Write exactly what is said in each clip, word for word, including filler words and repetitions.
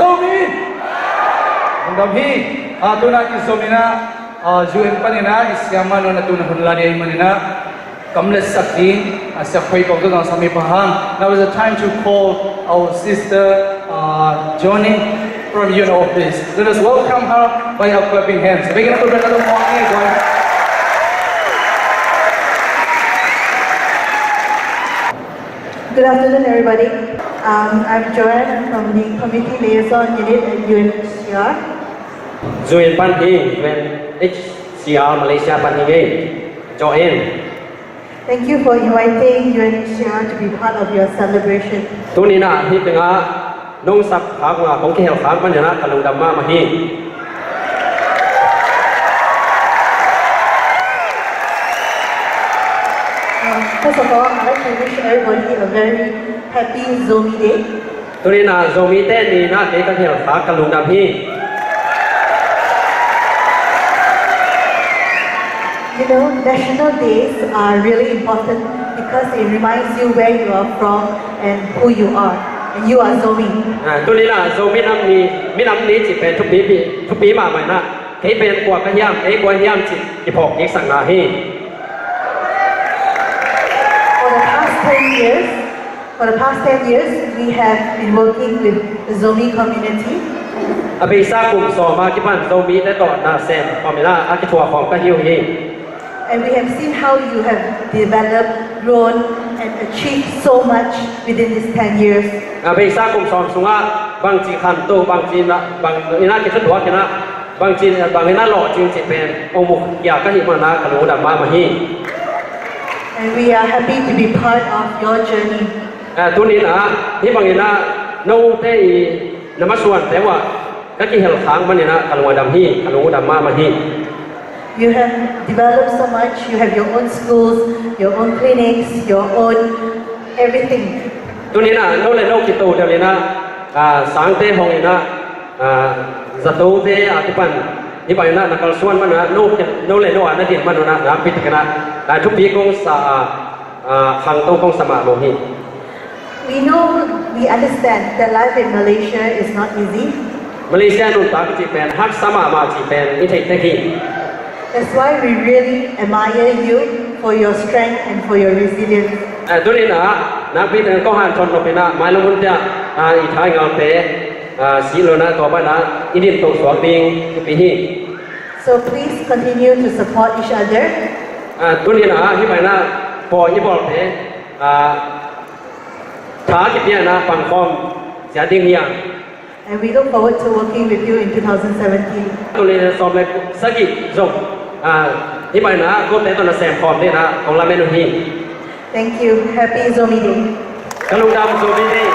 Zomi! Lungdam hi. Ah, tuna kizomi na, ah, U N panin ah i siamah nu'n a tuna hun la ding ahih manin ah, kam le sak ding, ah, siak phei kong tu dang sami pahang. Now is the time to call our sister, uh, Johnny from U N office. Let us welcome her by our clapping hands. Begin to bring another morning, guys. Good afternoon, everybody. Um, I'm Joanne. I'm from the Community Liaison Unit at U N H C R. U N pan hi, U N H C R Malaysia pan hi ngei. Joanne. Thank you for inviting U N H C R to be part of your celebration. Tuni-in ah hih tengah nong sak khak uh a kong kihel khak manin ah ka lungdam mahmah hi. Um, first of all, I'd like to wish everybody a very happy Zomi Day. Tuni-in ah Zomite ni in ah kei ka kihel khak ka lungdam hi. You know, national days are really important because it reminds you where you are from and who you are. And you are Zomi. Ah, tuni-in ah Zomi minam ni, minam ni cih pen thupi, thupi mahmah in ah, kei pen kua ka hiam, kei kua hiam cih kiphawk kik sakna hi. For the past ten years, For the past ten years, we have been working with the Zomi community. A beisa kum sawm a kipan Zomite tawh nasem khawm in ah a kithuah khawm ka hi uh hi. And we have seen how you have developed, grown, and achieved so much within these ten years. A beisa kum sawm sungah bangci khanto, bangci in ah, bang in ah kithutuak in ah, bangci, bang in ah lawhcing cih pen hong mu khia ka hih manin ah ka lungdam mahmah hi. And we are happy to be part of your journey. Ah, tuni-in ah hih bangin ah note i na masuante uh ah ka kihel khak manin ah ka lungdam hi, ka lungdam mahmah hi. You have developed so much. You have your own schools, your own clinics, your own everything. Tuni-in ah no le no kito delh in ah, ah, sangte hong in ah, ah, zatote a kipan hih bangin ah na kalsuan manin ah no, no le no a na din manin ah nakpi takin ah, ah, thupi kong sa, ah, ah, khangto kong sa mah lo hi. We know, we understand that life in Malaysia is not easy. Malaysia nuntak cih pen haksa mahmah cih pen i theih tek hi. That's why we really admire you for your strength and for your resilience. Ah, tuni-in ah nakpi takin kong hanthawn nop in ah mailam hunte ah, ah, i thai ngalte, ah, si lo in ah tua pan ah i din to suak ding thupi hi. So please continue to support each other. Ah, tuni-in ah hih bangin ah pawi i bawlte, ah, tha kipia in ah pangkhawm ciat ding hi a. And we look forward to working with you in two thousand seventeen. Tul nih le sawm le sagih zong, ah, hih bangin ah kote tawh nasem khawm dingin ah kong lamen uh hi. Thank you. Happy Zomi Day. Ka lungdam, Zomi Day.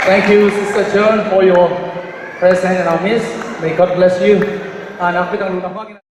Thank you, Sister Joan, for your present and our miss. May God bless you. Ah, nakpi takin lungdam.